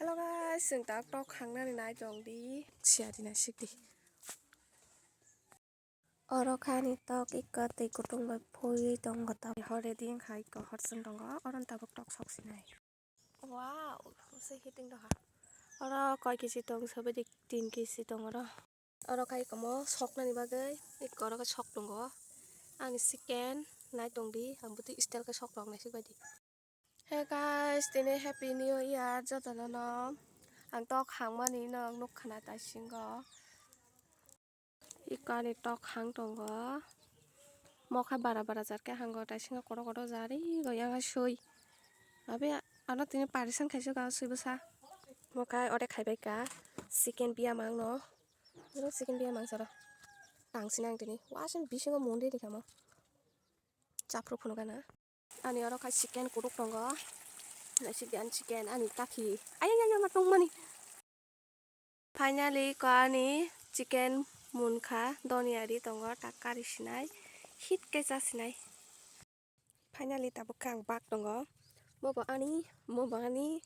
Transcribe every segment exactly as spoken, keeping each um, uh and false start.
Hello guys, chwng tak tok hangnani nai tong di. Siya di na sik di. Oro kha ani tok ikka twi kutung bai phui tongo ta. Hor ready wngkha ikko hor chwng tongo. Oro tabuk tok sok sinai. Wow, se hiting doha. Oro koi kisi tong sabai di tin kisi tong oro. Oro kha ikko mo soknani bagwi ikko oro khe sok tongo. Ani second nai tong di, ang bwtwi style khe sok rok naisik bai di. Hey guys, tini Happy New Year jotono no. Ang tok hangmani no ang nukha na taisingo. Ikko ani tok hang tongo. Mokha bara bara jar khe hango taisingo kotor kotor jari go yang sui. Abi ano tini parisan khaisuk ang sui bwsa. Mokha ode khaibai ka chicken biyam ang no. Oro chicken biyam ang sara. Tang sini ang tini. Wasin bisingo mundi ni kamo. Chapru phunuk gana. Ani oro khai chicken kutuk tongo. Naisik di ani chicken, ani takhi. Ayang, ayang, ayang, tongmani. Finally, ko ani chicken munkha, doniya ri tongo, tak kari sinai. Hit khe cha sinai. Finally, tabuk khe ang bak tongo. Mobo ani, mobo ani.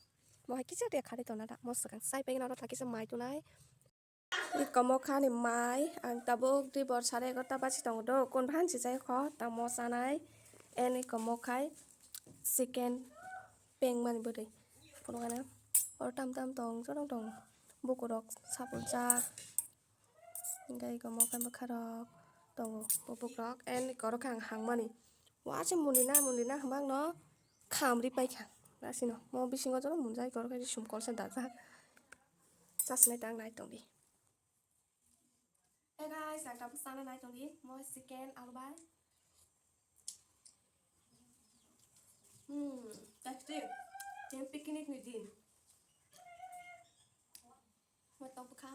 Mo hai kisa de khari tona da. Mo swkang sai pegna oro thakisa mai tunai. Iko mokha ni mai, ang tabuk dui bor sare egarota basi tongo do, kun bahan si jai kho, tamo chanai, and iko mokhai chicken peng mani bwrwi. Phunukgana, oro tam tam tong, jorong tong, bukurok sapurjak, hingke iko mokhai bwkharok tongo, bubukrok, and iko oro khe ang hangmani, waisa muni na, muni na hwnba ang no khamri paikha, lasino, mo bisingo joto munjak, iko oro khe sumkolsa dajak. Chasnai tang nai tong di. Hey guys, ang tabuk sana nai tong di. Mo chicken alu bai. Hmm, tasty. Yang picnic ni din. Mo tok bukha.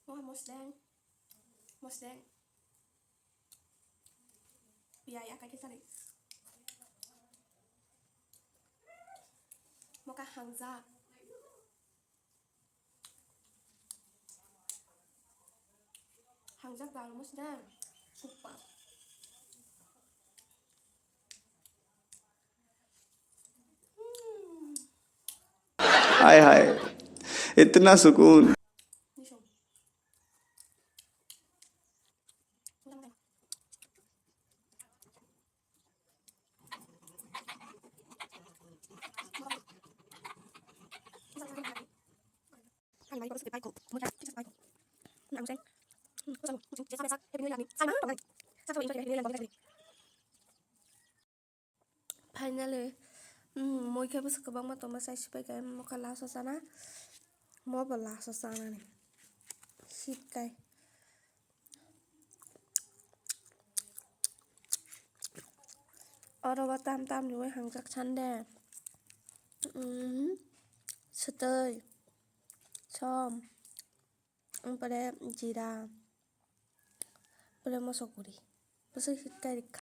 Mo mosdeng. Mosdeng. Piyai akai khe sari. Moka hangjak. Hangjak dal mosdeng. Super. Hmm. हाय हाय, इतना सुकून। Finally, mm, moi khe bwswk kwbangma tongma chai sipai khe, mokha last o chana, mo bo last o chanani. Hit kai. Oro bo tam tam riui hangjak sande. Mm, swtwi, som, ampore jira, ampore moso guri. Bwswk hit kai rikha.